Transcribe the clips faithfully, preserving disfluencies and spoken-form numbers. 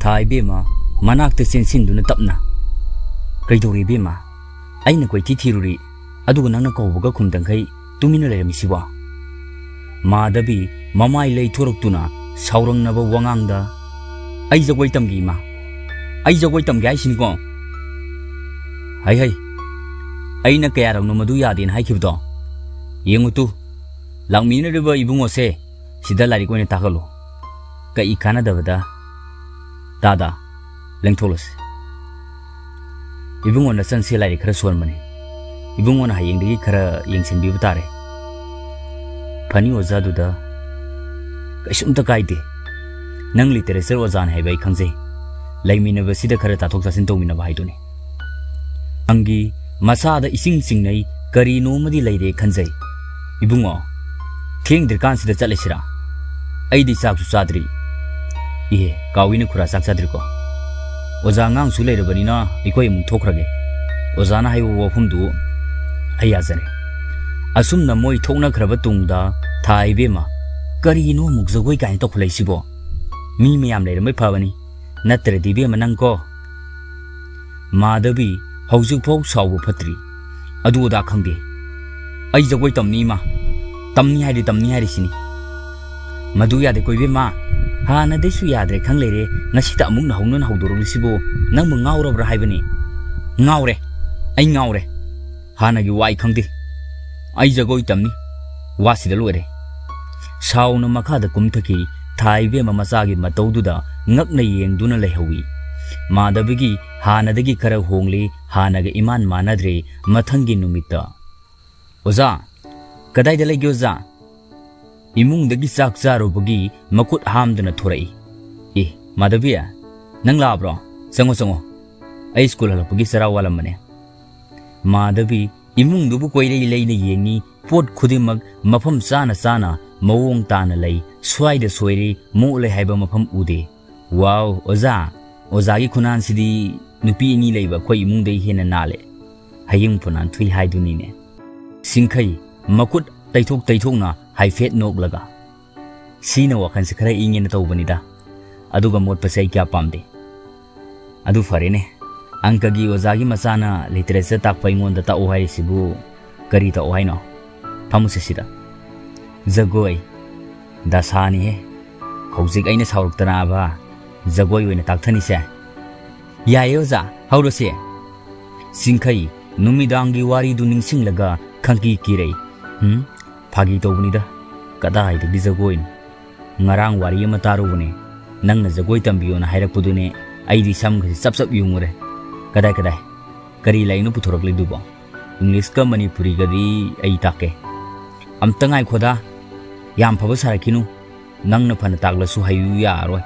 ꯊꯥ ꯏꯕꯦꯝꯃ ꯃꯅꯥꯛꯇ ꯆꯦꯟꯁꯤꯟꯗꯨꯅ ꯇꯞꯅ, "ꯀꯩꯗꯧꯔꯦ ꯏꯕꯦꯝꯃ? ꯑꯩꯅ ꯀꯣꯏꯊꯤ ꯊꯤꯔꯨꯔꯤ, ꯑꯗꯨꯒ ꯅꯪꯅ ꯀꯧꯕꯒ ꯈꯨꯝꯗꯪꯈꯩ ꯇꯨꯃꯤꯟꯅ ꯂꯩꯔꯝꯃꯤꯁꯤꯕꯣ?" ꯃꯥꯙꯕꯤ ꯃꯃꯥꯏ ꯂꯩꯊꯣꯔꯛꯇꯨꯅ ꯁꯥꯎꯔꯪꯅꯕ ꯋꯥꯉꯥꯡꯗ, "ꯑꯩ ꯖꯒꯣꯏ ꯇꯝꯒꯦ ꯏꯃꯥ, ꯑꯩ ꯖꯒꯣꯏ ꯇꯝꯒꯦ ꯍꯥꯏꯁꯤꯅꯤꯀꯣ꯫ ꯍꯩ ꯍꯩ, ꯑꯩꯅ ꯀꯌꯥꯔꯛꯅꯣ ꯃꯗꯨ ꯌꯥꯗꯦꯅ ꯍꯥꯏꯈꯤꯕꯗꯣ? ꯌꯦꯡꯉꯨ ꯇꯨ, ꯂꯥꯛꯃꯤꯟꯅꯔꯤꯕ ꯏꯕꯨꯡꯉꯣꯁꯦ ꯁꯤꯗ ꯂꯥꯏꯔꯤꯛ ꯑꯣꯏꯅ ꯇꯥꯛꯍꯜꯂꯨ꯫ ꯀꯛꯏ ꯀꯥꯟꯅꯗꯕꯗ ꯇꯥꯗ, ꯂꯦꯡꯊꯣꯛꯂꯁꯤ꯫ ꯏꯕꯨꯡꯉꯣ ꯅꯆꯟꯁꯦ ꯂꯥꯏꯔꯤꯛ ꯈꯔ ꯁꯣꯟꯕꯅꯤ꯫ ꯏꯕꯨꯡꯉꯣꯅ ꯍꯌꯦꯡꯗꯒꯤ ꯈꯔ ꯌꯦꯡꯁꯤꯟꯕꯤꯕ ꯇꯥꯔꯦ꯫" "ꯐꯅꯤ ꯑꯣꯖꯥꯗꯨꯗ, ꯀꯩꯁꯨꯝꯇ ꯀꯥꯏꯗꯦ꯫ ꯅꯪ ꯂꯤꯇꯔꯦꯆꯔ ꯑꯣꯖꯥꯅꯤ ꯍꯥꯏꯕ ꯑꯩ ꯈꯪꯖꯩ꯫ ꯂꯩꯃꯤꯟꯅꯕꯁꯤꯗ ꯈꯔ ꯇꯥꯊꯣꯛ ꯇꯥꯁꯤꯟ ꯇꯧꯃꯤꯟꯅꯕ ꯍꯥꯏꯗꯨꯅꯤ꯫" ꯑꯪꯒꯤ ꯃꯁꯥꯗ ꯏꯁꯤꯡ ꯆꯤꯡꯅꯩ, ꯀꯔꯤꯅꯣꯃꯗꯤ ꯂꯩꯔꯦ ꯈꯟꯖꯩ꯫ "ꯏꯕꯨꯡꯉꯣ, ꯊꯦꯡꯗ꯭ꯔꯤꯀꯥꯟꯁꯤꯗ ꯆꯠꯂꯁꯤꯔꯥ? ꯑꯩꯗꯤ ꯆꯥꯛꯁꯨ ꯆꯥꯗ꯭ꯔꯤ꯫" "ꯏꯍꯦ, ꯀꯥꯎꯏꯅ ꯈꯨꯔꯥ, ꯆꯥꯛ ꯆꯥꯗ꯭ꯔꯤꯀꯣ꯫ ꯑꯣꯖꯥ ꯑꯉꯥꯡꯁꯨ ꯂꯩꯔꯕꯅꯤꯅ ꯑꯩꯈꯣꯏ ꯑꯃꯨꯛ ꯊꯣꯛꯈ꯭ꯔꯒꯦ꯫ ꯑꯣꯖꯥꯅ ꯍꯥꯏꯕ ꯋꯥꯐꯝꯗꯨ ꯑꯩ ꯌꯥꯖꯔꯦ꯫" ꯑꯁꯨꯝꯅ ꯃꯣꯏ ꯊꯣꯛꯅꯈ꯭ꯔꯕ ꯇꯨꯡꯗ ꯊꯥ ꯏꯕꯦꯝꯃ, "ꯀꯔꯤꯅꯣ ꯑꯃꯨꯛ ꯖꯒꯣꯏ ꯀꯥꯏꯅ ꯇꯧꯈꯠꯂꯛꯏꯁꯤꯕꯣ? ꯃꯤ ꯃꯌꯥꯝ ꯂꯩꯔꯝꯕꯩ ꯐꯕꯅꯤ, ꯅꯠꯇ꯭ꯔꯗꯤ ꯏꯕꯦꯝꯃ ꯅꯪꯀꯣ꯫" ꯃꯥꯙꯕꯤ ꯍꯧꯖꯤꯛꯐꯥꯎ ꯁꯥꯎꯕ ꯐꯠꯇ꯭ꯔꯤ꯫ "ꯑꯗꯨ ꯑꯗꯥ ꯈꯪꯗꯦ꯫ ꯑꯩ ꯖꯒꯣꯏ ꯇꯝꯅꯤ ꯏꯃꯥ꯫ ꯇꯝꯅꯤ ꯍꯥꯏꯔꯦ, ꯇꯝꯅꯤ ꯍꯥꯏꯔꯦ ꯁꯤꯅꯤ꯫" "ꯃꯗꯨ ꯌꯥꯗꯦꯀꯣ ꯏꯕꯦꯝꯃ꯫ ꯍꯥꯟꯅꯗꯩꯁꯨ ꯌꯥꯗ꯭ꯔꯦ ꯈꯪ ꯂꯩꯔꯦ, ꯉꯁꯤꯇ ꯑꯃꯨꯛ ꯅꯧꯍꯧꯅꯅ ꯍꯧꯗꯣꯔꯛꯂꯤꯁꯤꯕꯨ ꯅꯪꯕꯨ ꯉꯥꯎꯔꯕ꯭ꯔꯥ ꯍꯥꯏꯕꯅꯤ?" "ꯉꯥꯎꯔꯦ, ꯑꯩ ꯉꯥꯎꯔꯦ꯫ ꯍꯥꯟꯅꯒꯤ ꯋꯥ ꯑꯩ ꯈꯪꯗꯦ꯫ ꯑꯩ ꯖꯒꯣꯏ ꯇꯝꯅꯤ꯫ ꯋꯥꯁꯤꯗ ꯂꯣꯏꯔꯦ꯫" ꯁꯥꯎꯅ ꯃꯈꯥꯗ ꯀꯨꯝꯊꯈꯤ꯫ ꯊꯥ ꯏꯕꯦꯝꯃ ꯃꯆꯥꯒꯤ ꯃꯇꯧꯗꯨꯗ ꯉꯛꯅ ꯌꯦꯡꯗꯨꯅ ꯂꯩꯍꯧꯏ꯫ ꯃꯥꯙꯕꯤꯒꯤ ꯍꯥꯟꯅꯗꯒꯤ ꯈꯔ ꯍꯣꯡꯂꯦ, ꯍꯥꯟꯅꯒ ꯏꯃꯥꯟ ꯃꯥꯟꯅꯗ꯭ꯔꯦ꯫ ꯃꯊꯪꯒꯤ ꯅꯨꯃꯤꯠꯇ, "ꯑꯣꯖꯥ, ꯀꯗꯥꯏꯗ ꯂꯩꯒꯦ ꯑꯣꯖꯥ?" ꯏꯃꯨꯡꯗꯒꯤ ꯆꯥꯛ ꯆꯥꯔꯨꯕꯒꯤ ꯃꯈꯨꯠ ꯍꯥꯝꯗꯨꯅ ꯊꯣꯔꯛꯏ꯫ "ꯑꯦ, ꯃꯥꯙꯕꯤ, ꯅꯪ ꯂꯥꯛꯑꯕ꯭ꯔꯣ? ꯆꯪꯉꯣ, ꯆꯪꯉꯣ꯫ ꯑꯩ ꯁ꯭ꯀꯨꯜ ꯍꯜꯂꯛꯄꯒꯤ ꯆꯔꯥ ꯋꯥꯠꯂꯝꯕꯅꯦ꯫" ꯃꯥꯙꯕꯤ ꯏꯃꯨꯡꯗꯨꯕꯨ ꯀꯣꯏꯂꯩ ꯂꯩꯅ ꯌꯦꯡꯉꯤ, ꯄꯣꯠ ꯈꯨꯗꯤꯡꯃꯛ ꯃꯐꯝ ꯆꯥꯅ ꯆꯥꯅ ꯃꯑꯣꯡ ꯇꯥꯅ ꯂꯩ, ꯁ꯭ꯋꯥꯏꯗ ꯁꯣꯏꯔꯦ, ꯃꯣꯠꯂꯦ ꯍꯥꯏꯕ ꯃꯐꯝ ꯎꯗꯦ꯫ "ꯋꯥꯎ, ꯑꯣꯖꯥ, ꯑꯣꯖꯥꯒꯤ ꯈꯨꯅꯥꯟꯁꯤꯗꯤ ꯅꯨꯄꯤ ꯑꯅꯤ ꯂꯩꯕ ꯑꯩꯈꯣꯏ ꯏꯃꯨꯡꯗꯩ ꯍꯦꯟꯅ ꯅꯥꯜꯂꯦ꯫" ꯍꯌꯤꯡ ꯐꯨꯅꯥꯟ ꯊꯨꯏ ꯍꯥꯏꯗꯨꯅꯤꯅꯦ꯫ ꯁꯤꯡꯈꯩ ꯃꯈꯨꯠ ꯇꯩꯊꯣꯛ ꯇꯩꯊꯣꯛꯅ ꯍꯥꯏꯐꯦꯠ ꯅꯣꯛꯂꯒ, "ꯁꯤꯅ ꯋꯥꯈꯜꯁꯦ ꯈꯔ ꯏꯪꯉꯦꯅ ꯇꯧꯕꯅꯤꯗ꯫ ꯑꯗꯨꯒ ꯃꯣꯠꯄꯁꯦ ꯑꯩ ꯀꯌꯥ ꯄꯥꯝꯗꯦ꯫ ꯑꯗꯨ ꯐꯔꯦꯅꯦ, ꯑꯪꯀꯒꯤ ꯑꯣꯖꯥꯒꯤ ꯃꯆꯥꯅ ꯂꯤꯇꯔꯦꯆꯔ ꯇꯥꯛꯄ ꯑꯩꯉꯣꯟꯗ ꯇꯥꯛꯎ ꯍꯥꯏꯔꯤꯁꯤꯕꯨ ꯀꯔꯤ ꯇꯥꯛꯎ ꯍꯥꯏꯅꯣ? ꯐꯝꯃꯨꯁꯦ ꯁꯤꯗ꯫ ꯖꯒꯣꯏ꯫ ꯗꯁꯥꯅꯤꯍꯦ꯫ ꯍꯧꯖꯤꯛ ꯑꯩꯅ ꯁꯥꯎꯔꯛꯇꯅꯕ ꯖꯒꯣꯏ ꯑꯣꯏꯅ ꯇꯥꯛꯊꯅꯤꯁꯦ꯫ ꯌꯥꯏꯌꯦ ꯑꯣꯖꯥ, ꯍꯧꯔꯁꯦ꯫ ꯆꯤꯡꯈꯩ, ꯅꯨꯃꯤꯗꯥꯡꯒꯤ ꯋꯥꯔꯤꯗꯨ ꯅꯤꯡꯁꯤꯡꯂꯒ ꯈꯪꯀꯤ ꯀꯤꯔꯩ꯫ ꯍꯨꯝ? ꯐꯥꯒꯤ ꯇꯧꯕꯅꯤꯗ꯫ ꯀꯗꯥꯏꯗꯒꯤ ꯖꯒꯣꯏꯅꯣ? ꯉꯔꯥꯡ ꯋꯥꯔꯤ ꯑꯃ ꯇꯥꯔꯨꯕꯅꯦ꯫ ꯅꯪꯅ ꯖꯒꯣꯏ ꯇꯝꯕꯤꯌꯣꯅ ꯍꯥꯏꯔꯛꯄꯗꯨꯅꯦ ꯑꯩꯗꯤ ꯁꯝꯒꯁꯦ ꯆꯞ ꯆꯞ ꯌꯨꯡꯉꯨꯔꯦ꯫ ꯀꯗꯥꯏ ꯀꯗꯥꯏ? ꯀꯔꯤ ꯂꯥꯏꯔꯤꯛꯅꯣ ꯄꯨꯊꯣꯔꯛꯂꯤꯗꯨꯕꯣ? ꯏꯪꯂꯤꯁꯀ ꯃꯅꯤꯄꯨꯔꯤꯒꯗꯤ ꯑꯩ ꯇꯥꯛꯀꯦ꯫ ꯑꯝꯇ ꯉꯥꯏꯈꯣꯗ꯫ ꯌꯥꯝ ꯐꯕ ꯁꯥꯔꯛꯈꯤꯅꯨ꯫ ꯅꯪꯅ ꯐꯅ ꯇꯥꯛꯂꯁꯨ ꯍꯩꯌꯨ ꯌꯥꯔꯣꯏ꯫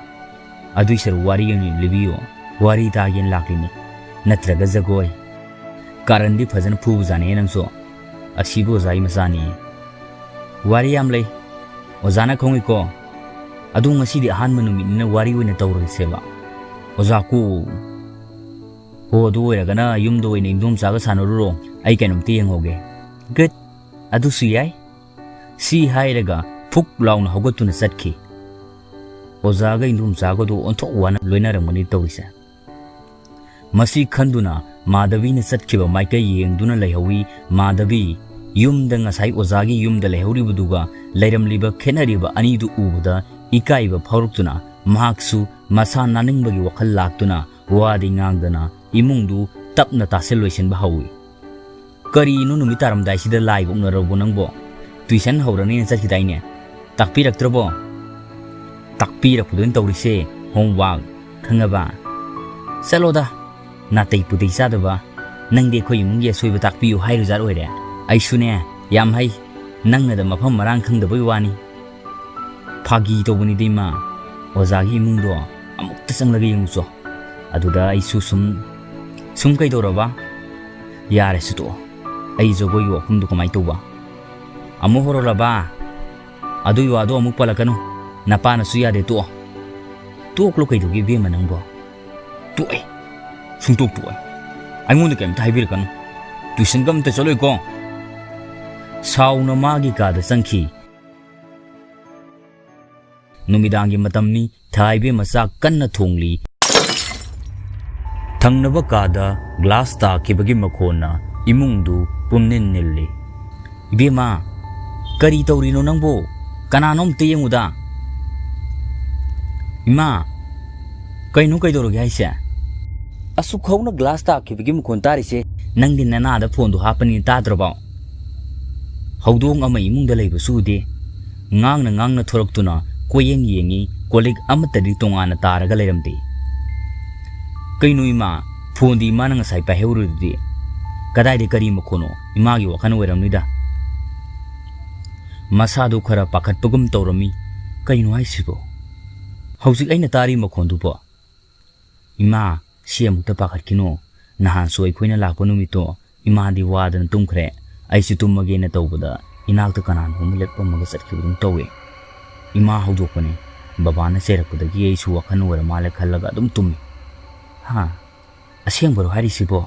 ꯑꯗꯨꯏ ꯁꯔꯨꯛ ꯋꯥꯔꯤ ꯑꯣꯏꯅ ꯂꯤꯕꯤꯌꯣ꯫ ꯋꯥꯔꯤ ꯇꯥꯒꯦꯅ ꯂꯥꯛꯂꯤꯅꯤ꯫ ꯅꯠꯇ꯭ꯔꯒ ꯖꯒꯣꯏ꯫ ꯀꯥꯔꯟꯗꯤ ꯐꯖꯅ ꯐꯨꯕꯖꯥꯠꯅꯦ ꯅꯪꯁꯨ꯫ ꯑꯁꯤꯕꯨ ꯑꯣꯖꯥꯒꯤ ꯃꯆꯥꯅꯤ꯫ ꯋꯥꯔꯤ ꯌꯥꯝ ꯂꯩ꯫ ꯑꯣꯖꯥꯅ ꯈꯪꯉꯣꯏꯀꯣ꯫ ꯑꯗꯨ ꯉꯁꯤꯗꯤ ꯑꯍꯥꯟꯕ ꯅꯨꯃꯤꯠꯅꯤꯅ ꯋꯥꯔꯤ ꯑꯣꯏꯅ ꯇꯧꯔꯁꯦꯕ꯫ ꯑꯣꯖꯥ ꯀꯣ꯫ ꯍꯣ, ꯑꯗꯨ ꯑꯣꯏꯔꯒꯅ ꯌꯨꯝꯗ ꯑꯣꯏꯅ ꯏꯟꯗꯣꯝꯆꯥꯒ ꯁꯥꯟꯅꯔꯨꯔꯣ꯫ ꯑꯩ ꯀꯩꯅꯣꯝꯇ ꯌꯦꯡꯍꯧꯒꯦ꯫ Good꯫ ꯑꯗꯨꯁꯨ ꯌꯥꯏ꯫ ꯁꯤ ꯍꯥꯏꯔꯒ ꯐꯨꯛ ꯂꯥꯎꯅ ꯍꯧꯒꯠꯇꯨꯅ ꯆꯠꯈꯤ꯫ ꯑꯣꯖꯥꯒ ꯏꯟꯗꯣꯝꯆꯥꯒꯗꯣ ꯑꯣꯟꯊꯣꯛ ꯋꯥꯅ ꯂꯣꯏꯅꯔꯝꯒꯅꯤ ꯇꯧꯔꯤꯁꯦ꯫ ꯃꯁꯤ ꯈꯟꯗꯨꯅ ꯃꯥꯙꯕꯤꯅ ꯆꯠꯈꯤꯕ ꯃꯥꯏꯀꯩ ꯌꯦꯡꯗꯨꯅ ꯂꯩꯍꯧꯏ꯫ ꯃꯥꯙꯕꯤ ꯌꯨꯝꯗ ꯉꯁꯥꯏ ꯑꯣꯖꯥꯒꯤ ꯌꯨꯝꯗ ꯂꯩꯍꯧꯔꯤꯕꯗꯨꯒ ꯂꯩꯔꯝꯂꯤꯕ ꯈꯦꯠꯅꯔꯤꯕ ꯑꯅꯤꯗꯨ ꯎꯕꯗ ꯏꯀꯥꯏꯕ ꯐꯥꯎꯔꯛꯇꯨꯅ ꯃꯍꯥꯛꯁꯨ ꯃꯁꯥ ꯅꯥꯅꯤꯡꯕꯒꯤ ꯋꯥꯈꯜ ꯂꯥꯛꯇꯨꯅ ꯋꯥꯗꯤ ꯉꯥꯡꯗꯅ ꯏꯃꯨꯡꯗꯨ ꯇꯞꯅ ꯇꯥꯁꯤꯜ ꯂꯣꯏꯁꯤꯟꯕ ꯍꯧꯏ꯫ "ꯀꯔꯤꯅꯣ ꯅꯨꯃꯤꯠ ꯇꯥꯔꯝꯗꯥꯏꯁꯤꯗ ꯂꯥꯏꯒ ꯎꯅꯔꯕꯣ ꯅꯪꯕꯣ? ꯇꯨꯏꯁꯟ ꯍꯧꯔꯅꯤꯅ ꯆꯠꯈꯤꯗꯥꯏꯅꯦ? ꯇꯥꯛꯄꯤꯔꯛꯇ꯭ꯔꯕꯣ?" "ꯇꯥꯛꯄꯤꯔꯛꯄꯗꯨꯅ ꯇꯧꯔꯤꯁꯦ, homework, ꯈꯪꯉꯕ?" "ꯆꯠꯂꯣꯗ, ꯅꯥꯇꯩ ꯄꯨꯇꯩ ꯆꯥꯗꯕ꯫ ꯅꯪꯗꯤ ꯑꯩꯈꯣꯏ ꯏꯃꯨꯡꯒꯤ ꯑꯁꯣꯏꯕ ꯇꯥꯛꯄꯤꯌꯨ ꯍꯥꯏꯔꯨꯖꯥꯠ ꯑꯣꯏꯔꯦ꯫ ꯑꯩꯁꯨꯅꯦ, ꯌꯥꯝ ꯍꯩ, ꯅꯪꯅꯗ ꯃꯐꯝ ꯃꯔꯥꯡ ꯈꯪꯗꯕꯩ ꯋꯥꯅꯤ꯫ ꯐꯥꯒꯤ ꯇꯧꯕꯅꯤꯗ ꯏꯃꯥ, ꯑꯣꯖꯥꯒꯤ ꯏꯃꯨꯡꯗꯣ ꯑꯃꯨꯛꯇ ꯆꯪꯂꯒ ꯌꯦꯡꯉꯨꯆꯣ꯫ ꯑꯗꯨꯗ ꯑꯩꯁꯨ ꯁꯨꯝ, ꯁꯨꯝ ꯀꯩꯗꯧꯔꯕ? ꯌꯥꯔꯦꯁꯦ ꯇꯣꯛꯑꯣ꯫ ꯑꯩ ꯖꯒꯣꯏꯒꯤ ꯋꯥꯐꯝꯗꯣ ꯀꯃꯥꯏꯅ ꯇꯧꯕ? ꯑꯃꯨꯛ ꯍꯧꯔꯛꯂꯕ? ꯑꯗꯨꯒꯤ ꯋꯥꯗꯣ ꯑꯃꯨꯛ ꯄꯜꯂꯛꯀꯅꯨ꯫ ꯅꯄꯥꯅꯁꯨ ꯌꯥꯗꯦ, ꯇꯣꯛꯑꯣ꯫" "ꯇꯣꯛꯂꯣ ꯀꯩꯗꯧꯒꯦ ꯏꯕꯦꯝꯃ ꯅꯪꯕꯣ?" "ꯇꯣꯛꯑꯦ꯫ ꯁꯨꯡꯇꯣꯛ ꯇꯣꯛꯑꯦ꯫ ꯑꯩꯉꯣꯟꯗ ꯀꯩꯝꯇ ꯍꯥꯏꯕꯤꯔꯛꯀꯅꯨ꯫ ꯇꯨꯏꯁꯟꯒ ꯑꯝꯇ ꯆꯠꯂꯣꯏꯀꯣ꯫" ꯁꯥꯎꯅ ꯃꯥꯒꯤ ꯀꯥꯗ ꯆꯪꯈꯤ꯫ ꯅꯨꯃꯤꯗꯥꯡꯒꯤ ꯃꯇꯝꯅꯤ, ꯊꯥ ꯏꯕꯦꯝꯃ ꯆꯥꯛ ꯀꯟꯅ ꯊꯣꯡꯂꯤ꯫ ꯊꯪꯅꯕ ꯀꯥꯗ ꯒ꯭ꯂꯥꯁ ꯇꯥꯈꯤꯕꯒꯤ ꯃꯈꯣꯟꯅ ꯏꯃꯨꯡꯗꯨ ꯄꯨꯝꯅꯤꯟ ꯅꯤꯜꯂꯤ꯫ "ꯏꯕꯦꯝꯃ, ꯀꯔꯤ ꯇꯧꯔꯤꯅꯣ ꯅꯪꯕꯨ? ꯀꯅꯥꯅꯣ ꯑꯝꯇ ꯌꯦꯡꯉꯨꯗ꯫" "ꯏꯃꯥ, ꯀꯩꯅꯣ ꯀꯩꯗꯧꯔꯒꯦ ꯍꯥꯏꯁꯦ?" "ꯑꯁꯨꯛ ꯍꯧꯅ ꯒ꯭ꯂꯥꯁ ꯇꯥꯈꯤꯕꯒꯤ ꯃꯈꯣꯟ ꯇꯥꯔꯤꯁꯦ, ꯅꯪꯗꯤ ꯅꯅꯥꯗ ꯐꯣꯟꯗꯣ ꯍꯥꯞꯄꯅꯤꯅ ꯇꯥꯗ꯭ꯔꯕꯣ?" ꯍꯧꯗꯣꯡ ꯑꯃ ꯏꯃꯨꯡꯗ ꯂꯩꯕꯁꯨ ꯎꯗꯦ꯫ ꯉꯥꯡꯅ ꯉꯥꯡꯅ ꯊꯣꯔꯛꯇꯨꯅ ꯀꯣꯏꯌꯦꯡ ꯌꯦꯡꯉꯤ, ꯀꯣꯜꯂꯤꯛ ꯑꯃꯠꯇꯗꯤ ꯇꯣꯉꯥꯟꯅ ꯇꯥꯔꯒ ꯂꯩꯔꯝꯗꯦ꯫ "ꯀꯩꯅꯣ ꯏꯃꯥ, ꯐꯣꯟꯗꯤ ꯏꯃꯥꯅ ꯉꯁꯥꯏ ꯄꯥꯏꯍꯧꯔꯤꯗꯨꯗꯤ? ꯀꯗꯥꯏꯗ ꯀꯔꯤ ꯃꯈꯣꯟꯅꯣ? ꯏꯃꯥꯒꯤ ꯋꯥꯈꯜ ꯑꯣꯏꯔꯝꯅꯤꯗ꯫" ꯃꯁꯥꯗꯨ ꯈꯔ ꯄꯥꯈꯠꯄꯒꯨꯝ ꯇꯧꯔꯝꯃꯤ꯫ "ꯀꯩꯅꯣ ꯍꯥꯏꯁꯤꯕꯣ? ꯍꯧꯖꯤꯛ ꯑꯩꯅ ꯇꯥꯔꯤ ꯃꯈꯣꯟꯗꯨꯕꯣ?" "ꯏꯃꯥ, ꯁꯤ ꯑꯃꯨꯛꯇ ꯄꯥꯈꯠꯈꯤꯅꯣ꯫ ꯅꯍꯥꯟꯁꯨ ꯑꯩꯈꯣꯏꯅ ꯂꯥꯛꯄ ꯅꯨꯃꯤꯠꯇꯣ ꯏꯃꯥꯗꯤ ꯋꯥꯗꯅ ꯇꯨꯝꯈ꯭ꯔꯦ꯫ ꯑꯩꯁꯨ ꯇꯨꯝꯃꯒꯦꯅ ꯇꯧꯕꯗ ꯏꯅꯥꯛꯇ ꯀꯅꯥꯅꯣ ꯑꯃ ꯂꯦꯞꯂꯝꯃꯒ ꯆꯠꯈꯤꯕꯗꯨꯝ ꯇꯧꯏ꯫ ꯏꯃꯥ ꯍꯧꯗꯣꯛꯄꯅꯦ꯫ ꯕꯕꯥꯅ ꯆꯩꯔꯛꯄꯗꯒꯤ ꯑꯩꯁꯨ ꯋꯥꯈꯜ ꯑꯣꯏꯔ ꯃꯥꯜꯂꯦ ꯈꯜꯂꯒ ꯑꯗꯨꯝ ꯇꯨꯝꯃꯤ꯫" "ꯍꯥ? ꯑꯁꯦꯡꯕꯔꯣ ꯍꯥꯏꯔꯤꯁꯤꯕꯣ?"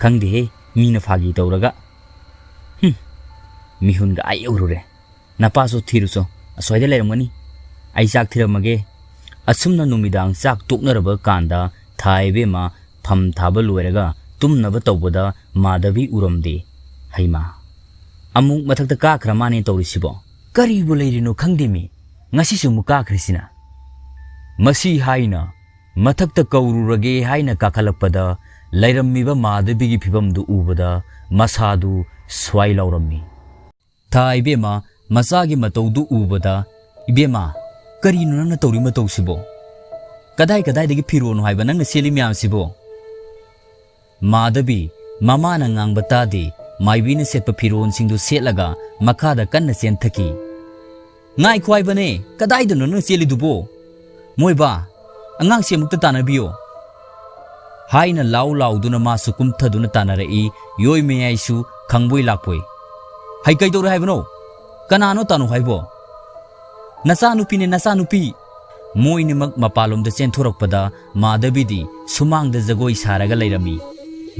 "ꯈꯪꯗꯦꯍꯦ, ꯃꯤꯅ ꯐꯥꯒꯤ ꯇꯧꯔꯒ꯫" "ꯍꯨꯝ, ꯃꯤꯍꯨꯟꯒ ꯑꯥ ꯌꯧꯔꯨꯔꯦ꯫ ꯅꯄꯥꯁꯨ ꯊꯤꯔꯨꯆꯣ, ꯑꯁ꯭ꯋꯥꯏꯗ ꯂꯩꯔꯝꯒꯅꯤ꯫ ꯑꯩ ꯆꯥꯛ ꯊꯤꯔꯝꯃꯒꯦ꯫" ꯑꯁꯨꯝꯅ ꯅꯨꯃꯤꯗꯥꯡ ꯆꯥꯛ ꯇꯣꯛꯅꯔꯕ ꯀꯥꯟꯗ ꯊꯥ ꯏꯕꯦꯝꯃ ꯐꯝ ꯊꯥꯕ ꯂꯣꯏꯔꯒ ꯇꯨꯝꯅꯕ ꯇꯧꯕꯗ ꯃꯥꯙꯕꯤ ꯎꯔꯝꯗꯦ꯫ "ꯍꯩꯃꯥ, ꯑꯃꯨꯛ ꯃꯊꯛꯇ ꯀꯥꯈ꯭ꯔ ꯃꯥꯅꯦ ꯇꯧꯔꯤꯁꯤꯕꯣ? ꯀꯔꯤꯕꯨ ꯂꯩꯔꯤꯅꯣ ꯈꯪꯗꯦꯃꯤ, ꯉꯁꯤꯁꯨ ꯑꯃꯨꯛ ꯀꯥꯈ꯭ꯔꯤꯁꯤꯅ?" ꯃꯁꯤ ꯍꯥꯏꯅ ꯃꯊꯛꯇ ꯀꯧꯔꯨꯔꯒꯦ ꯍꯥꯏꯅ ꯀꯥꯈꯠꯂꯛꯄꯗ ꯂꯩꯔꯝꯃꯤꯕ ꯃꯥꯙꯕꯤꯒꯤ ꯐꯤꯕꯝꯗꯨ ꯎꯕꯗ ꯃꯁꯥꯗꯨ ꯁ꯭ꯋꯥꯏ ꯂꯥꯎꯔꯝꯃꯤ꯫ ꯊꯥ ꯏꯕꯦꯝꯃ ꯃꯆꯥꯒꯤ ꯃꯇꯧꯗꯨ ꯎꯕꯗ, "ꯏꯕꯦꯝꯃ, ꯀꯔꯤꯅꯣ ꯅꯪꯅ ꯇꯧꯔꯤ ꯃꯇꯧꯁꯤꯕꯣ? ꯀꯗꯥꯏ ꯀꯗꯥꯏꯗꯒꯤ ꯐꯤꯔꯣꯜꯅꯣ ꯍꯥꯏꯕ ꯅꯪꯅ ꯁꯦꯠꯂꯤ ꯃꯌꯥꯝꯁꯤꯕꯣ?" ꯃꯥꯙꯕꯤ ꯃꯃꯥꯅ ꯉꯥꯡꯕ ꯇꯥꯗꯦ, ꯃꯥꯏꯕꯤꯅ ꯁꯦꯠꯄ ꯐꯤꯔꯣꯜꯁꯤꯡꯗꯨ ꯁꯦꯠꯂꯒ ꯃꯈꯥꯗ ꯀꯟꯅ ꯆꯦꯟꯊꯈꯤ꯫ "ꯉꯥꯏꯈꯣ ꯍꯥꯏꯕꯅꯦ, ꯀꯗꯥꯏꯗꯅꯣ ꯅꯪ ꯆꯦꯜꯂꯤꯗꯨꯕꯣ? ꯃꯣꯏꯕꯥ, ꯑꯉꯥꯡꯁꯤ ꯑꯃꯨꯛꯇ ꯇꯥꯟꯅꯕꯤꯌꯣ!" ꯍꯥꯏꯅ ꯂꯥꯎ ꯂꯥꯎꯗꯨꯅ ꯃꯥꯁꯨ ꯀꯨꯝꯊꯗꯨꯅ ꯇꯥꯟꯅꯔꯛꯏ꯫ ꯌꯣꯏ ꯃꯌꯥꯏꯁꯨ ꯈꯪꯕꯣꯏ ꯂꯥꯛꯄꯣꯏ꯫ "ꯍꯩ, ꯀꯩꯗꯧꯔꯦ ꯍꯥꯏꯕꯅꯣ? ꯀꯅꯥꯅꯣ ꯇꯥꯅꯧ ꯍꯥꯏꯕꯣ?" "ꯅꯆꯥꯅꯨꯄꯤꯅꯦ, ꯅꯆꯥꯅꯨꯄꯤ!" ꯃꯣꯏꯅꯤꯃꯛ ꯃꯄꯥꯟꯂꯣꯝꯗ ꯆꯦꯟꯊꯣꯔꯛꯄꯗ ꯃꯥꯙꯕꯤꯗꯤ ꯁꯨꯃꯥꯡꯗ ꯖꯒꯣꯏ ꯁꯥꯔꯒ ꯂꯩꯔꯝꯃꯤ꯫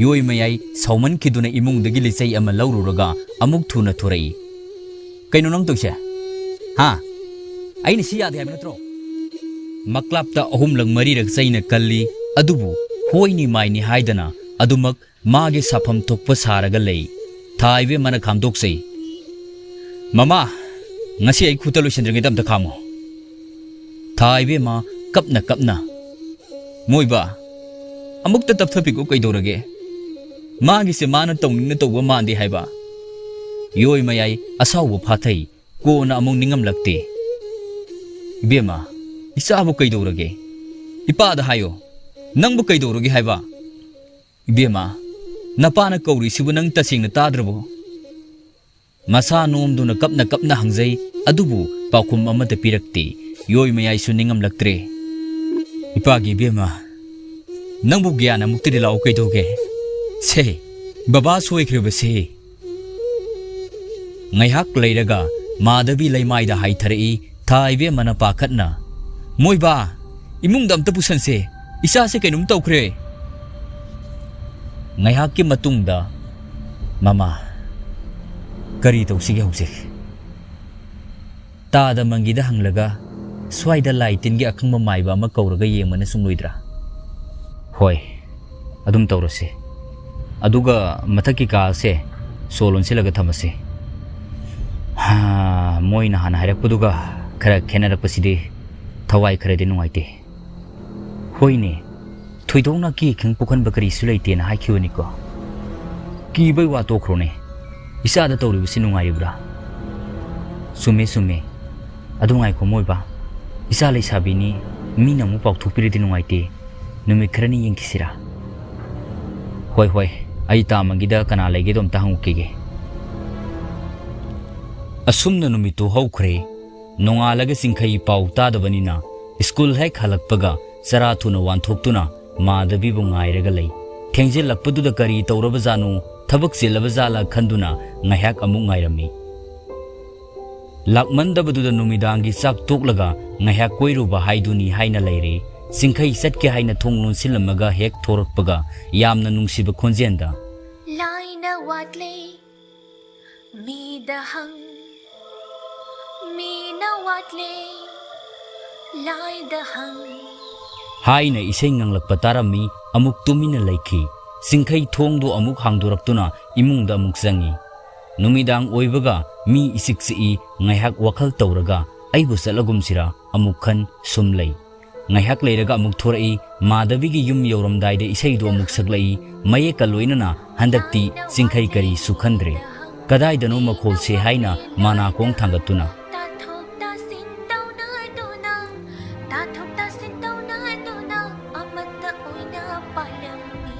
ꯌꯣꯏ ꯃꯌꯥꯏ ꯁꯥꯎꯃꯟꯈꯤꯗꯨꯅ ꯏꯃꯨꯡꯗꯒꯤ ꯂꯤꯆꯩ ꯑꯃ ꯂꯧꯔꯨꯔꯒ ꯑꯃꯨꯛ ꯊꯨꯅ ꯊꯣꯔꯛꯏ꯫ "ꯀꯩꯅꯣ ꯅꯪ ꯇꯧꯏꯁꯦ? ꯍꯥ? ꯑꯩꯅ ꯁꯤ ꯌꯥꯗꯦ ꯍꯥꯏꯕ ꯅꯠꯇ꯭ꯔꯣ? ꯃꯀ꯭ꯂꯥꯞꯇ ꯑꯍꯨꯝꯂꯛ ꯃꯔꯤꯔꯛ ꯆꯩꯅ ꯀꯜꯂꯤ, ꯑꯗꯨꯕꯨ ꯍꯣꯏꯅꯤ ꯃꯥꯏꯅꯤ ꯍꯥꯏꯗꯅ ꯑꯗꯨꯃꯛ ꯃꯥꯒꯤ ꯁꯥꯐꯝ ꯊꯣꯛꯄ ꯁꯥꯔꯒ ꯂꯩ꯫ ꯊꯥ ꯏꯕꯦꯝꯃꯅ ꯈꯥꯝꯗꯣꯛꯆꯩ꯫ "ꯃꯃꯥ, ꯉꯁꯤ ꯑꯩ ꯈꯨꯠꯇ ꯂꯣꯏꯁꯤꯟꯗ꯭ꯔꯤꯉꯩꯗ ꯑꯝꯇ ꯈꯥꯝꯃꯣ꯫" ꯊꯥ ꯏꯕꯦꯝꯃ ꯀꯞꯅ ꯀꯞꯅ, "ꯃꯣꯏꯕ, ꯑꯃꯨꯛꯇ ꯇꯞꯊꯕꯤꯈꯣ, ꯀꯩꯗꯧꯔꯒꯦ? ꯃꯥꯒꯤꯁꯦ ꯃꯥꯅ ꯇꯧꯅꯤꯡꯅ ꯇꯧꯕ ꯃꯥꯟꯗꯦ ꯍꯥꯏꯕ꯫" ꯌꯣꯏ ꯃꯌꯥꯏ ꯑꯁꯥꯎꯕ ꯐꯥꯊꯩ꯫ ꯀꯣꯟꯅ ꯑꯃꯨꯛ ꯅꯤꯡꯉꯝꯂꯛꯇꯦ꯫ "ꯏꯕꯦꯝꯃ, ꯏꯆꯥꯕꯨ ꯀꯩꯗꯧꯔꯒꯦ? ꯏꯄꯥꯗ ꯍꯥꯏꯌꯣ, ꯅꯪꯕꯨ ꯀꯩꯗꯧꯔꯒꯦ ꯍꯥꯏꯕ?" "ꯏꯕꯦꯝꯃ, ꯅꯄꯥꯅ ꯀꯧꯔꯤꯁꯤꯕꯨ ꯅꯪ ꯇꯁꯦꯡꯅ ꯇꯥꯗ꯭ꯔꯕꯣ?" ꯃꯁꯥ ꯅꯣꯝꯗꯨꯅ ꯀꯞꯅ ꯀꯞꯅ ꯍꯪꯖꯩ, ꯑꯗꯨꯕꯨ ꯄꯥꯎꯈꯨꯝ ꯑꯃꯠꯇ ꯄꯤꯔꯛꯇꯦ꯫ ꯌꯣꯏ ꯃꯌꯥꯏꯁꯨ ꯅꯤꯡꯉꯝꯂꯛꯇ꯭ꯔꯦ꯫ "ꯏꯄꯥꯒꯤ ꯏꯕꯦꯝꯃ, ꯅꯪꯕꯨ ꯒ꯭ꯌꯥꯟ ꯑꯃꯨꯛꯇꯗꯤ ꯂꯥꯛꯎ, ꯀꯩꯗꯧꯒꯦ? ꯁꯦ, ꯕꯕꯥ ꯁꯣꯏꯈ꯭ꯔꯕꯁꯦ꯫" ꯉꯥꯏꯍꯥꯛ ꯂꯩꯔꯒ ꯃꯥꯙꯕꯤ ꯂꯩꯃꯥꯏꯗ ꯍꯥꯏꯊꯔꯛꯏ, ꯊꯥ ꯏꯕꯦꯝꯃꯅ ꯄꯥꯈꯠꯅ, "ꯃꯣꯏꯕꯥ, ꯏꯃꯨꯡꯗ ꯑꯝꯇ ꯄꯨꯁꯟꯁꯦ, ꯏꯆꯥꯁꯦ ꯀꯩꯅꯣꯝ ꯇꯧꯈ꯭ꯔꯦ꯫" ꯉꯥꯏꯍꯥꯛꯀꯤ ꯃꯇꯨꯡꯗ, "ꯃꯃꯥ, ꯀꯔꯤ ꯇꯧꯁꯤꯒꯦ ꯍꯧꯖꯤꯛ?" ꯇꯥꯗ ꯃꯪꯒꯤꯗ ꯍꯪꯂꯒ, "ꯁ꯭ꯋꯥꯏꯗ ꯂꯥꯏ ꯇꯤꯟꯒꯤ ꯑꯈꯪꯕ ꯃꯥꯏꯕ ꯑꯃ ꯀꯧꯔꯒ ꯌꯦꯡꯕꯅ ꯆꯨꯝꯂꯣꯏꯗ꯭ꯔꯥ?" "ꯍꯣꯏ, ꯑꯗꯨꯝ ꯇꯧꯔꯁꯤ꯫ ꯑꯗꯨꯒ ꯃꯊꯛꯀꯤ ꯀꯥꯁꯦ ꯁꯣ ꯂꯣꯟꯁꯤꯜꯂꯒ ꯊꯝꯃꯁꯤ꯫" ꯍꯥ, ꯃꯣꯏꯅ ꯍꯥꯟꯅ ꯍꯥꯏꯔꯛꯄꯗꯨꯒ ꯈꯔ ꯈꯦꯠꯅꯔꯛꯄꯁꯤꯗꯤ ꯊꯋꯥꯏ ꯈꯔꯗꯤ ꯅꯨꯡꯉꯥꯏꯇꯦ꯫ "ꯍꯣꯏꯅꯦ, ꯊꯣꯏꯗꯣꯛꯅ ꯀꯤ ꯈꯪ ꯄꯣꯛꯍꯟꯕ ꯀꯔꯤꯁꯨ ꯂꯩꯇꯦꯅ ꯍꯥꯏꯈꯤꯕꯅꯤꯀꯣ꯫ ꯀꯤꯕꯩ ꯋꯥ ꯇꯣꯛꯈ꯭ꯔꯣꯅꯦ꯫ ꯏꯆꯥꯗ ꯇꯧꯔꯤꯕꯁꯤ ꯅꯨꯡꯉꯥꯏꯔꯤꯕ꯭ꯔꯥ?" "ꯆꯨꯝꯃꯦ, ꯆꯨꯝꯃꯦ꯫ ꯑꯗꯨ ꯉꯥꯏꯈꯣ ꯃꯣꯏꯕ, ꯏꯆꯥ ꯂꯩꯁꯥꯕꯤꯅꯤ, ꯃꯤꯅ ꯑꯃꯨꯛ ꯄꯥꯎꯊꯣꯛꯄꯤꯔꯗꯤ ꯅꯨꯡꯉꯥꯏꯇꯦ꯫ ꯅꯨꯃꯤꯠ ꯈꯔꯅꯤ ꯌꯦꯡꯈꯤꯁꯤꯔꯥ?" "ꯍꯣꯏ, ꯍꯣꯏ, ꯑꯩ ꯇꯥꯃꯒꯤꯗ ꯀꯅꯥ ꯂꯩꯒꯦꯗꯣ ꯑꯝꯇ ꯍꯪꯉꯨꯈꯤꯒꯦ꯫" ꯑꯁꯨꯝꯅ ꯅꯨꯃꯤꯠꯇꯨ ꯍꯧꯈ꯭ꯔꯦ꯫ ꯅꯣꯡꯉꯥꯜꯂꯒ ꯆꯤꯡꯈꯩ ꯄꯥꯎ ꯇꯥꯗꯕꯅꯤꯅ ꯁ꯭ꯀꯨꯜ ꯍꯦꯛ ꯍꯜꯂꯛꯄꯒ ꯆꯔꯥ ꯊꯨꯅ ꯋꯥꯟꯊꯣꯛꯇꯨꯅ ꯃꯥꯙꯕꯤꯕꯨ ꯉꯥꯏꯔꯒ ꯂꯩ꯫ ꯊꯦꯡꯖꯤꯜꯂꯛꯄꯗꯨꯗ ꯀꯔꯤ ꯇꯧꯔꯕꯖꯥꯠꯅꯣ, ꯊꯕꯛ ꯆꯤꯜꯂꯕꯖꯥꯠꯂ ꯈꯟꯗꯨꯅ ꯉꯥꯏꯍꯥꯛ ꯑꯃꯨꯛ ꯉꯥꯏꯔꯝꯃꯤ꯫ ꯂꯥꯛꯃꯟꯗꯕꯗꯨꯗ ꯅꯨꯃꯤꯗꯥꯡꯒꯤ ꯆꯥꯛ ꯇꯣꯛꯂꯒ ꯉꯥꯏꯍꯥꯛ ꯀꯣꯏꯔꯨꯕ ꯍꯥꯏꯗꯨꯅꯤ ꯍꯥꯏꯅ ꯂꯩꯔꯦ꯫ ꯆꯤꯡꯈꯩ ꯆꯠꯀꯦ ꯍꯥꯏꯅ ꯊꯣꯡ ꯂꯣꯟꯁꯤꯜꯂꯝꯃꯒ ꯍꯦꯛ ꯊꯣꯔꯛꯄꯒ ꯌꯥꯝꯅ ꯅꯨꯡꯁꯤꯕ ꯈꯣꯟꯖꯦꯜꯗ, "ꯂꯥꯏꯅ ꯋꯥꯠꯂꯦ, ꯃꯤꯗ ꯍꯪ, ꯃꯤꯅ ꯋꯥꯠꯂꯦ ꯂꯥꯏꯗ ꯍꯪ꯫ ꯍꯥꯏꯅ ꯏꯁꯩ ꯉꯪꯂꯛꯄ ꯇꯥꯔꯝꯃꯤ꯫ ꯑꯃꯨꯛ ꯇꯨꯃꯤꯟꯅ ꯂꯩꯈꯤ꯫ ꯆꯤꯡꯈꯩ ꯊꯣꯡꯗꯨ ꯑꯃꯨꯛ ꯍꯥꯡꯗꯣꯔꯛꯇꯨꯅ ꯏꯃꯨꯡꯗ ꯑꯃꯨꯛ ꯆꯪꯉꯤ꯫ ꯅꯨꯃꯤꯗꯥꯡ ꯑꯣꯏꯕꯒ ꯃꯤ ꯏꯆꯤꯛ ꯆꯤꯛꯏ꯫ ꯉꯥꯏꯍꯥꯛ ꯋꯥꯈꯜ ꯇꯧꯔꯒ ꯑꯩꯕꯨ ꯆꯠꯂꯒꯨꯝꯁꯤꯔꯥ ꯑꯃꯨꯛ ꯈꯟ ꯁꯨꯝ ꯂꯩ꯫ ꯉꯥꯏꯍꯥꯛ ꯂꯩꯔꯒ ꯑꯃꯨꯛ ꯊꯣꯔꯛꯏ꯫ ꯃꯥꯙꯕꯤꯒꯤ ꯌꯨꯝ ꯌꯧꯔꯝꯗꯥꯏꯗ ꯏꯁꯩꯗꯨ ꯑꯃꯨꯛ ꯁꯛꯂꯛꯏ꯫ ꯃꯌꯦꯛꯀ ꯂꯣꯏꯅꯅ ꯍꯟꯗꯛꯇꯤ ꯆꯤꯡꯈꯩ ꯀꯔꯤꯁꯨ ꯈꯟꯗ꯭ꯔꯦ꯫ ꯀꯗꯥꯏꯗꯅꯣ ꯃꯈꯣꯜꯁꯦ ꯍꯥꯏꯅ ꯃꯅꯥꯀꯣꯡ ꯊꯥꯡꯒꯠꯇꯨꯅ꯫ ꯇꯥꯊꯣꯛ ꯇꯥꯁꯤꯟ ꯇꯧꯅꯗꯨꯅ, ꯇꯥꯊꯣꯛ ꯇꯥꯁꯤꯟ ꯇꯧꯅꯗꯨꯅ ꯑꯃꯠꯇ ꯑꯣꯏꯅ ꯄꯥꯜꯂꯝꯃꯤ,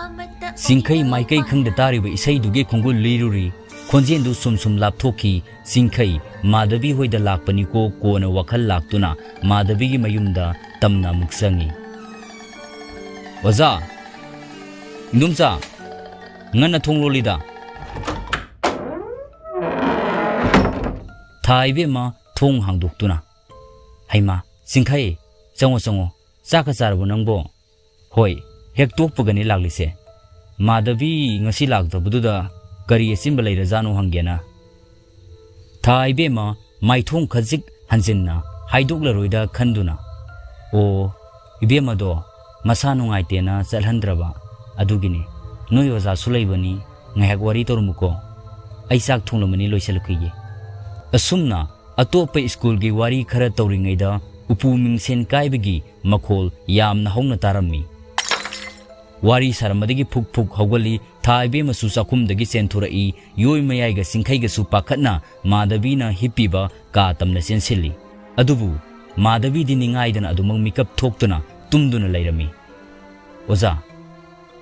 ꯑꯃꯠꯇ ꯆꯤꯡꯈꯩ ꯑꯣꯏꯅ ꯃꯥꯏꯀꯩ ꯈꯪꯗ ꯄꯥꯜꯂꯝꯃꯤ꯫ ꯇꯥꯔꯤꯕ ꯏꯁꯩꯗꯨꯒꯤ ꯈꯣꯡꯒꯨꯜ ꯂꯤꯔꯨꯔꯤ꯫ ꯈꯣꯟꯖꯦꯜꯗꯨ ꯁꯨꯝ ꯁꯨꯝ ꯂꯥꯞꯊꯣꯛꯈꯤ꯫ ꯆꯤꯡꯈꯩ, ꯃꯥꯙꯕꯤ ꯍꯣꯏꯗ ꯂꯥꯛꯄꯅꯤꯀꯣ꯫ ꯀꯣꯟꯅ ꯋꯥꯈꯜ ꯂꯥꯛꯇꯨꯅ ꯃꯥꯙꯕꯤꯒꯤ ꯃꯌꯨꯝꯗ ꯇꯝꯅ ꯑꯃꯨꯛ ꯆꯪꯉꯤ꯫ "ꯑꯣꯖꯥ, ꯏꯟꯗꯣꯝꯆꯥ, ꯉꯟꯅ ꯊꯣꯡ ꯂꯣꯜꯂꯤꯗ꯫" ꯊꯥ ꯏꯕꯦꯝꯃ ꯊꯣꯡ ꯍꯥꯡꯗꯣꯛꯇꯨꯅ, "ꯍꯩꯃꯥ, ꯆꯤꯡꯈꯩ, ꯆꯪꯉꯣ, ꯆꯪꯉꯣ꯫ ꯆꯥꯛꯀ ꯆꯥꯔꯕꯣ ꯅꯪꯕꯣ?" "ꯍꯣꯏ, ꯍꯦꯛ ꯇꯣꯛꯄꯒꯅꯤ ꯂꯥꯛꯂꯤꯁꯦ꯫ ꯃꯥꯙꯕꯤ ꯉꯁꯤ ꯂꯥꯛꯇꯕꯗꯨꯗ ꯀꯔꯤ ꯑꯆꯤꯟꯕ ꯂꯩꯔꯖꯥꯠꯅꯣ ꯍꯪꯒꯦꯅ꯫" ꯊꯥ ꯏꯕꯦꯝꯃ ꯃꯥꯏꯊꯣꯡ ꯈꯖꯤꯛ ꯍꯟꯖꯤꯟꯅ ꯍꯥꯏꯗꯣꯛꯂꯔꯣꯏꯗ ꯈꯟꯗꯨꯅ, "ꯑꯣ, ꯏꯕꯦꯝꯃꯗꯣ ꯃꯁꯥ ꯅꯨꯡꯉꯥꯏꯇꯦꯅ ꯆꯠꯍꯟꯗ꯭ꯔꯕ, ꯑꯗꯨꯒꯤꯅꯤ꯫ ꯅꯣꯏ ꯑꯣꯖꯥꯁꯨ ꯂꯩꯕꯅꯤ, ꯉꯥꯏꯍꯥꯛ ꯋꯥꯔꯤ ꯇꯧꯔꯝꯃꯨꯀꯣ꯫ ꯑꯩ ꯆꯥꯛ ꯊꯣꯡꯂꯝꯃꯅꯤ, ꯂꯣꯏꯁꯤꯜꯂꯛꯈꯤꯒꯦ꯫" ꯑꯁꯨꯝꯅ ꯑꯇꯣꯞꯄ ꯁ꯭ꯀꯨꯜꯒꯤ ꯋꯥꯔꯤ ꯈꯔ ꯇꯧꯔꯤꯉꯩꯗ ꯎꯄꯨ ꯃꯤꯡꯁꯦꯟ ꯀꯥꯏꯕꯒꯤ ꯃꯈꯣꯜ ꯌꯥꯝꯅ ꯍꯧꯅ ꯇꯥꯔꯝꯃꯤ꯫ ꯋꯥꯔꯤ ꯁꯥꯔꯝꯕꯗꯒꯤ ꯐꯨꯛ ꯐꯨꯛ ꯍꯧꯒꯠꯂꯤ꯫ ꯊꯥ ꯏꯕꯦꯝꯃꯁꯨ ꯆꯥꯛꯈꯨꯝꯗꯒꯤ ꯆꯦꯟꯊꯣꯔꯛꯏ꯫ ꯌꯣꯏ ꯃꯌꯥꯏꯒ ꯆꯤꯡꯈꯩꯒꯁꯨ ꯄꯥꯈꯠꯅ ꯃꯥꯙꯕꯤꯅ ꯍꯤꯞꯄꯤꯕ ꯀꯥ ꯇꯝꯅ ꯆꯦꯟꯁꯤꯜꯂꯤ꯫ ꯑꯗꯨꯕꯨ ꯃꯥꯙꯕꯤꯗꯤ ꯅꯤꯡꯉꯥꯏꯗꯅ ꯑꯗꯨꯃꯛ ꯃꯤꯀꯞ ꯊꯣꯛꯇꯨꯅ ꯇꯨꯝꯗꯨꯅ ꯂꯩꯔꯝꯃꯤ꯫ "ꯑꯣꯖꯥ,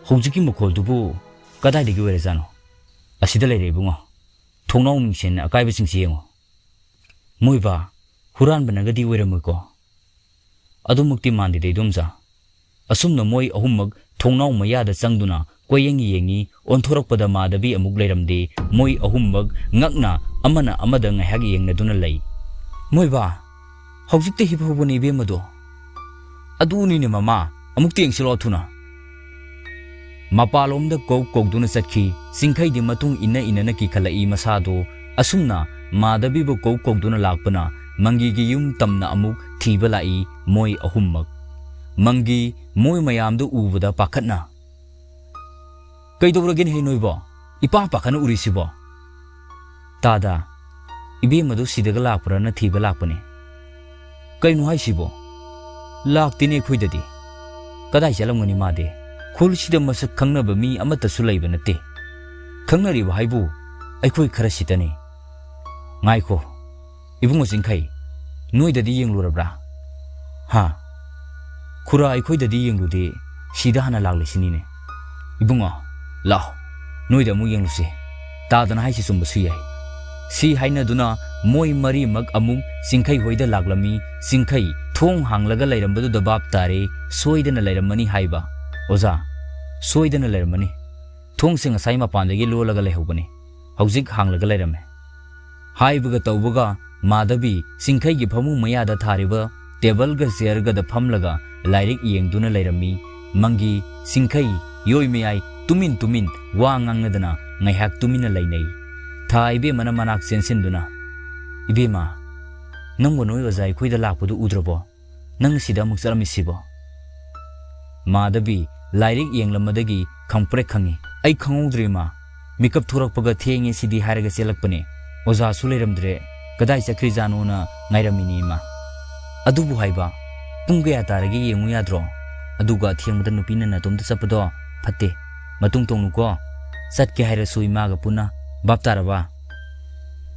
ꯍꯧꯖꯤꯛꯀꯤ ꯃꯈꯣꯜꯗꯨꯕꯨ ꯀꯗꯥꯏꯗꯒꯤ ꯑꯣꯏꯔꯖꯥꯠꯅꯣ?" "ꯑꯁꯤꯗ ꯂꯩꯔꯦ ꯏꯕꯨꯡꯉꯣ꯫ ꯊꯣꯡꯅꯥꯎ ꯃꯤꯡꯁꯦꯟ ꯑꯀꯥꯏꯕꯁꯤꯡꯁꯤ ꯌꯦꯡꯉꯣ꯫" "ꯃꯣꯏꯕꯥ, ꯍꯨꯔꯥꯟꯕꯅꯒꯗꯤ ꯑꯣꯏꯔꯝꯃꯣꯏꯀꯣ?" "ꯑꯗꯨꯃꯛꯇꯤ ꯃꯥꯟꯗꯦꯗ ꯏꯗꯣꯝꯆꯥ꯫" ꯑꯁꯨꯝꯅ ꯃꯣꯏ ꯑꯍꯨꯝꯃꯛ ꯊꯣꯡꯅꯥꯎ ꯃꯌꯥꯗ ꯆꯪꯗꯨꯅ ꯀꯣꯏꯌꯦꯡ ꯌꯦꯡꯉꯤ꯫ ꯑꯣꯟꯊꯣꯔꯛꯄꯗ ꯃꯥꯙꯕꯤ ꯑꯃꯨꯛ ꯂꯩꯔꯝꯗꯦ꯫ ꯃꯣꯏ ꯑꯍꯨꯝꯃꯛ ꯉꯛꯅ ꯑꯃꯅ ꯑꯃꯗ ꯉꯥꯏꯍꯥꯛ ꯌꯦꯡꯅꯗꯨꯅ ꯂꯩ꯫ "ꯃꯣꯏꯕꯥ, ꯍꯧꯖꯤꯛꯇ ꯍꯤꯞꯍꯧꯕꯅꯤ ꯏꯕꯦꯝꯃꯗꯣ꯫" "ꯑꯗꯨꯅꯤꯅꯦ ꯃꯃꯥ, ꯑꯃꯨꯛꯇ ꯌꯦꯡꯁꯤꯜꯂꯣ ꯊꯨꯅ꯫" ꯃꯄꯥꯂꯣꯝꯗ ꯀꯧ ꯀꯧꯗꯨꯅ ꯆꯠꯈꯤ꯫ ꯆꯤꯡꯈꯩꯗꯤ ꯃꯇꯨꯡ ꯏꯟꯅ ꯏꯟꯅꯅ ꯀꯤꯈꯠꯂꯛꯏ ꯃꯁꯥꯗꯣ꯫ ꯑꯁꯨꯝꯅ ꯃꯥꯙꯕꯤꯕꯨ ꯀꯧ ꯀꯧꯗꯨꯅ ꯂꯥꯛꯄꯅ ꯃꯪꯒꯤꯒꯤ ꯌꯨꯝ ꯇꯝꯅ ꯑꯃꯨꯛ ꯊꯤꯕ ꯂꯥꯛꯏ ꯃꯣꯏ ꯑꯍꯨꯝꯃꯛ꯫ ꯃꯪꯒꯤ ꯃꯣꯏ ꯃꯌꯥꯝꯗꯨ ꯎꯕꯗ ꯄꯥꯈꯠꯅ, "ꯀꯩꯗꯧꯔꯒꯦꯅꯦꯍꯦ ꯅꯣꯏꯕꯣ? ꯏꯄꯥ ꯄꯥꯈꯠꯅ ꯎꯔꯤꯁꯤꯕꯣ?" "ꯇꯥꯗ, ꯏꯕꯦꯝꯃꯗꯨ ꯁꯤꯗꯒ ꯂꯥꯛꯄ꯭ꯔꯥꯅ ꯊꯤꯕ ꯂꯥꯛꯄꯅꯦ꯫" "ꯀꯩꯅꯣ ꯍꯥꯏꯁꯤꯕꯣ? ꯂꯥꯛꯇꯦꯅꯦ ꯑꯩꯈꯣꯏꯗꯗꯤ꯫ ꯀꯗꯥꯏ ꯆꯠꯂꯝꯒꯅꯤ ꯃꯥꯗꯤ? ꯈꯨꯜꯁꯤꯗ ꯃꯁꯛ ꯈꯪꯅꯕ ꯃꯤ ꯑꯃꯠꯇꯁꯨ ꯂꯩꯕ ꯅꯠꯇꯦ꯫ ꯈꯪꯅꯔꯤꯕ ꯍꯥꯏꯕꯨ ꯑꯩꯈꯣꯏ ꯈꯔ ꯁꯤꯇꯅꯤ꯫ ꯉꯥꯏꯈꯣ, ꯏꯕꯨꯡꯉꯣ ꯆꯤꯡꯈꯩ, ꯅꯣꯏꯗꯗꯤ ꯌꯦꯡꯂꯨꯔꯕ꯭ꯔꯥ?" "ꯍꯥ? ꯈꯨꯔꯥ ꯑꯩꯈꯣꯏꯗꯗꯤ ꯌꯦꯡꯂꯨꯗꯦ, ꯁꯤꯗ ꯍꯥꯟꯅ ꯂꯥꯛꯂꯤꯁꯤꯅꯤꯅꯦ꯫" "ꯏꯕꯨꯡꯉꯣ, ꯂꯥꯛꯑꯣ, ꯅꯣꯏꯗ ꯑꯃꯨꯛ ꯌꯦꯡꯂꯨꯁꯤ꯫ ꯇꯥꯗꯅ ꯍꯥꯏꯁꯤ ꯆꯨꯝꯕꯁꯨ ꯌꯥꯏ꯫" ꯁꯤ ꯍꯥꯏꯅꯗꯨꯅ ꯃꯣꯏ ꯃꯔꯤꯃꯛ ꯑꯃꯨꯛ ꯆꯤꯡꯈꯩ ꯍꯣꯏꯗ ꯂꯥꯛꯂꯝꯃꯤ꯫ ꯆꯤꯡꯈꯩ ꯊꯣꯡ ꯍꯥꯡꯂꯒ ꯂꯩꯔꯝꯕꯗꯨꯗ ꯚꯥꯞ ꯇꯥꯔꯦ, ꯁꯣꯏꯗꯅ ꯂꯩꯔꯝꯃꯅꯤ ꯍꯥꯏꯕ꯫ "ꯑꯣꯖꯥ, ꯁꯣꯏꯗꯅ ꯂꯩꯔꯝꯃꯅꯤ꯫ ꯊꯣꯡꯁꯦ ꯉꯁꯥꯏ ꯃꯄꯥꯟꯗꯒꯤ ꯂꯣꯜꯂꯒ ꯂꯩꯍꯧꯕꯅꯤ, ꯍꯧꯖꯤꯛ ꯍꯥꯡꯂꯒ ꯂꯩꯔꯝꯃꯦ꯫" ꯍꯥꯏꯕꯒ ꯇꯧꯕꯒ ꯃꯥꯙꯕꯤ ꯆꯤꯡꯈꯩꯒꯤ ꯐꯃꯨꯡ ꯃꯌꯥꯗ ꯊꯥꯔꯤꯕ ꯇꯦꯕꯜꯒ ꯆꯤꯌꯔꯒꯗ ꯐꯝꯂꯒ ꯂꯥꯏꯔꯤꯛ ꯌꯦꯡꯗꯨꯅ ꯂꯩꯔꯝꯃꯤ꯫ ꯃꯪꯒꯤ, ꯆꯤꯡꯈꯩ, ꯌꯣꯏ ꯃꯌꯥꯏ ꯇꯨꯃꯤꯟ ꯇꯨꯃꯤꯟ ꯋꯥ ꯉꯥꯡꯅꯗꯅ ꯉꯥꯏꯍꯥꯛ ꯇꯨꯃꯤꯟꯅ ꯂꯩꯅꯩ꯫ ꯊꯥ ꯏꯕꯦꯝꯃꯅ ꯃꯅꯥꯛ ꯆꯦꯟꯁꯤꯟꯗꯨꯅ, "ꯏꯕꯦꯝꯃ, ꯅꯪꯕꯨ ꯅꯣꯏ ꯑꯣꯖꯥ ꯑꯩꯈꯣꯏꯗ ꯂꯥꯛꯄꯗꯨ ꯎꯗ꯭ꯔꯕꯣ? ꯅꯪ ꯁꯤꯗ ꯑꯃꯨꯛ ꯆꯠꯂꯝꯃꯤꯁꯤꯕꯣ?" ꯃꯥꯙꯕꯤ ꯂꯥꯏꯔꯤꯛ ꯌꯦꯡꯂꯝꯕꯗꯒꯤ ꯈꯪꯄ꯭ꯔꯦꯛ ꯈꯪꯉꯤ꯫ "ꯑꯩ ꯈꯪꯍꯧꯗ꯭ꯔꯦ ꯏꯃꯥ, ꯃꯤꯀꯞ ꯊꯣꯔꯛꯄꯒ ꯊꯦꯡꯉꯦ ꯁꯤꯗꯤ ꯍꯥꯏꯔꯒ ꯆꯦꯜꯂꯛꯄꯅꯦ꯫ ꯑꯣꯖꯥꯁꯨ ꯂꯩꯔꯝꯗ꯭ꯔꯦ, ꯀꯗꯥꯏ ꯆꯠꯈ꯭ꯔꯤꯖꯥꯠꯅꯣꯅ ꯉꯥꯏꯔꯝꯃꯤꯅꯦ ꯏꯃꯥ꯫" "ꯑꯗꯨꯕꯨ ꯍꯥꯏꯕ, ꯄꯨꯡ ꯀꯌꯥ ꯇꯥꯔꯒꯦ ꯌꯦꯡꯉꯨ ꯌꯥꯗ꯭ꯔꯣ? ꯑꯗꯨꯒ ꯑꯊꯦꯡꯕꯗ ꯅꯨꯄꯤꯅ ꯅꯇꯣꯝꯇ ꯆꯠꯄꯗꯣ ꯐꯠꯇꯦ, ꯃꯇꯨꯡ ꯇꯣꯡꯉꯨꯀꯣ꯫ ꯆꯠꯀꯦ ꯍꯥꯏꯔꯁꯨ ꯏꯃꯥꯒ ꯄꯨꯟꯅ, ꯚꯥꯞ ꯇꯥꯔꯕ?"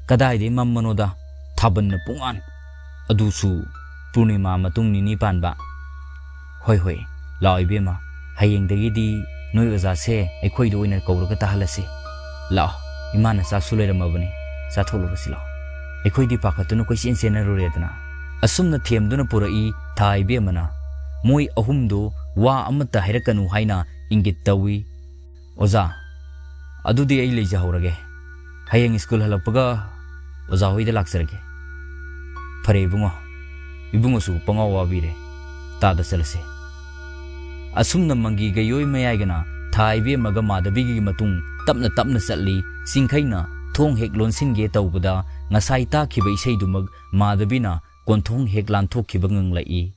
"ꯀꯗꯥꯏꯗꯩ ꯃꯝꯕꯅꯣꯗ, ꯊꯥꯕꯜꯅ ꯄꯨꯡꯉꯥꯟ, ꯑꯗꯨꯁꯨ ꯄꯨꯔꯅꯤꯃꯥ ꯃꯇꯨꯡ ꯅꯤꯅꯤ ꯄꯥꯟꯕ꯫" "ꯍꯣꯏ ꯍꯣꯏ, ꯂꯥꯛꯑꯣ ꯏꯕꯦꯝꯃ, ꯍꯌꯦꯡꯗꯒꯤꯗꯤ ꯅꯣꯏ ꯑꯣꯖꯥꯁꯦ ꯑꯩꯈꯣꯏꯗ ꯑꯣꯏꯅ ꯀꯧꯔꯒ ꯇꯥꯍꯜꯂꯁꯤ꯫ ꯂꯥꯛꯑꯣ, ꯏꯃꯥꯅ ꯆꯥꯛꯁꯨ ꯂꯩꯔꯝꯃꯕꯅꯤ, ꯆꯥꯊꯣꯛꯂꯨꯔꯁꯤ ꯂꯥꯛꯑꯣ꯫ ꯑꯩꯈꯣꯏꯗꯤ ꯄꯥꯈꯠꯇꯨꯅ ꯀꯣꯏꯆꯦꯟ ꯆꯦꯟꯅꯔꯨꯔꯦꯗꯅ꯫" ꯑꯁꯨꯝꯅ ꯊꯦꯝꯗꯨꯅ ꯄꯨꯔꯛꯏ ꯊꯥ ꯏꯕꯦꯝꯃꯅ꯫ ꯃꯣꯏ ꯑꯍꯨꯝꯗꯨ ꯋꯥ ꯑꯃꯠꯇ ꯍꯥꯏꯔꯛꯀꯅꯨ ꯍꯥꯏꯅ ꯏꯪꯒꯤꯠ ꯇꯧꯏ꯫ "ꯑꯣꯖꯥ, ꯑꯗꯨꯗꯤ ꯑꯩ ꯂꯩꯖꯍꯧꯔꯒꯦ꯫ ꯍꯌꯦꯡ ꯁ꯭ꯀꯨꯜ ꯍꯜꯂꯛꯄꯒ ꯑꯣꯖꯥ ꯍꯣꯏꯗ ꯂꯥꯛꯆꯔꯒꯦ꯫" "ꯐꯔꯦ ꯏꯕꯨꯡꯉꯣ, ꯏꯕꯨꯡꯉꯣꯁꯨ ꯄꯪꯋꯥ ꯋꯥꯕꯤꯔꯦ꯫ ꯇꯥꯗ ꯆꯠꯂꯁꯤ꯫" ꯑꯁꯨꯝꯅ ꯃꯪꯒꯤꯒ ꯌꯣꯏ ꯃꯌꯥꯏꯒꯅ ꯊꯥ ꯏꯕꯦꯝꯃꯒ ꯃꯥꯙꯕꯤꯒꯤ ꯃꯇꯨꯡ ꯇꯞꯅ ꯇꯞꯅ ꯆꯠꯂꯤ꯫ ꯆꯤꯡꯈꯩꯅ ꯊꯣꯡ ꯍꯦꯛ ꯂꯣꯟꯁꯤꯟꯒꯦ ꯇꯧꯕꯗ ꯉꯁꯥꯏ ꯇꯥꯈꯤꯕ ꯏꯁꯩꯗꯨꯃꯛ ꯃꯥꯙꯕꯤꯅ ꯀꯣꯟꯊꯣꯡ ꯍꯦꯛ ꯂꯥꯟꯊꯣꯛꯈꯤꯕ ꯉꯪꯂꯛꯏ꯫